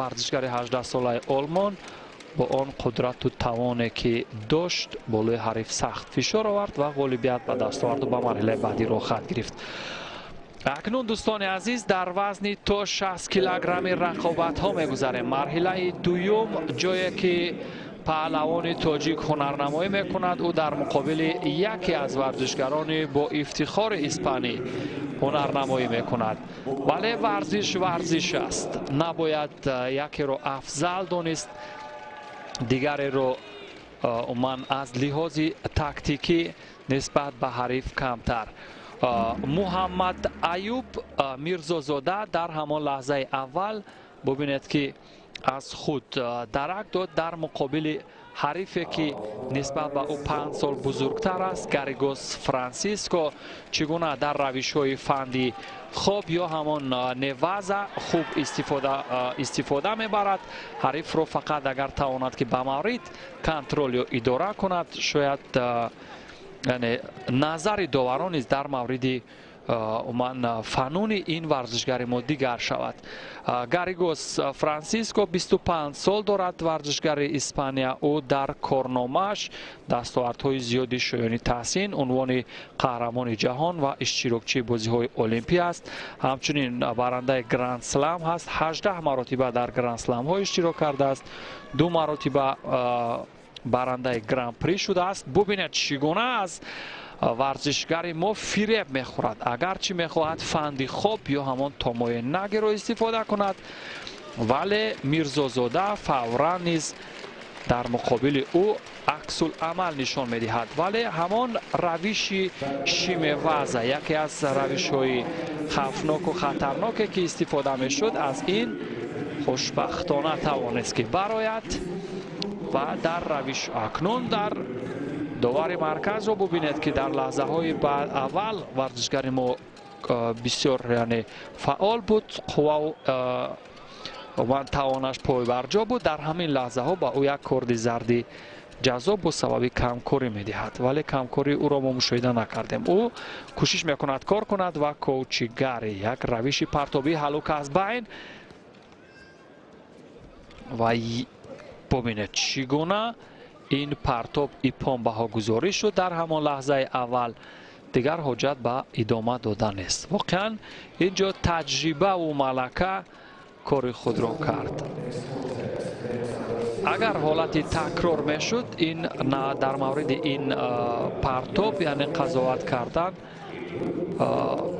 Варзишгари 18-солаи Олмон бо он қудрату тавоне, ки дошт, болои ҳариф сахт фишор овард ва ғолибият ба даст оварду ба марҳилаи баъдӣ роҳхат гирифт. Акнун, дӯстони азиз, дар вазни то 60 килограмми рақобатҳо мегузарем. Марҳилаи дуюм, ҷое ки паҳлавони тоҷик ҳунарнамоӣ мекунад. Ӯ дар муқобили яке аз варзишгарони бо ифтихори испанӣ ҳунарнамоӣ мекунад. Вале варзиш варзиш аст, набояд якеро афзал донист, дигареро умуман аз лиҳози тактикӣ нисбат ба ҳариф камтар. Муҳаммад Аюб Мирзозода дар ҳамон лаҳзаи аввал, бубинед, ки аз худ дарак дод дар муқобили ҳарифе, ки нисбат ба ӯ 5 сол бузургтар аст, Гаригос Франсиско, чӣ гуна дар равишҳои фанди хоб ё ҳамон неваза хуб истифода мебарад. Ҳарифро фақат агар тавонад, ки ба маврид контрол ё идора кунад, шояд, яъне, назари доварон низ дар мавриди умуман фануни ин варзишгари мо дигар шавад. Гаригос Франсиско 25 сол дорад, варзишгари Испания. Ӯ дар корномааш дастовардҳои зиёди шоёни таҳсин, унвони қаҳрамони ҷаҳон ва иштирокчии бозиҳои олимпӣ аст. Ҳамчунин барандаи Гранд Слам ҳаст, 18 маротиба дар Гранд Сламҳо иштирок кардааст, ду маротиба барандаи Гран При шудааст. Бубинед, чӣ гуна аз варзишгари мо фиреб мехӯрад. Агарчи мехоҳад фанди хоб ё ҳамон томои нагиро истифода кунад, вале Мирзозода фавран низ дар муқобили ӯ аксуламал нишон медиҳад. Вале ҳамон равиши шимеваза, яке аз равишҳои хавфноку хатарноке, ки истифода мешуд, аз ин хушбахтона тавонист, ки барояд ва дар равиш акнун дар довари марказро бубинед, ки дар лаҳзаҳои аввал варзишгари мо бисёр, яъне, фаъол буд, қуввау ва тавонаш пойбарҷо буд. Дар ҳамин лаҳзаҳо ба ӯ як корди зарди ҷазо бо сабаби камкорӣ медиҳад, вале камкории ӯро мо мушоҳида накардем. Ӯ кӯшиш мекунад кор кунад ва коучигари як равиши партобии ҳалук аз байн ва бубинед, чӣ гуна ин партоб иппон баҳогузорӣ шуд дар ҳамон лаҳзаи аввал. Дигар ҳоҷат ба идома дода нест. Воқеан, ин ҷо таҷрибаву малака кори худро кард. Агар ҳолати такрор мешуд, ин дар мавриди ин партоб, яъне, қазоват кардан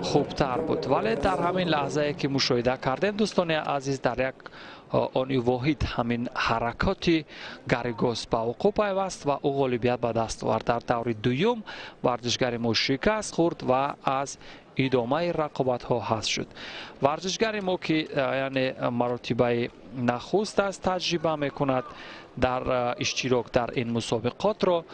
хубтар буд. Вале дар ҳамин лаҳзае, ки мушоҳида кардем, дӯстони азиз, дар як они воҳид ҳамин ҳаракоти Гаригос ба вуқӯъ пайваст ва ӯ ғолибият ба даст овард. Дар даври дуюм варзишгари мо шикаст хӯрд ва аз идомаи рақобатҳо ҳазф шуд. Варзишгари мо, ки, яъне, маротибаи нахуст аст таҷриба мекунад дар иштирок дар ин мусобиқотро.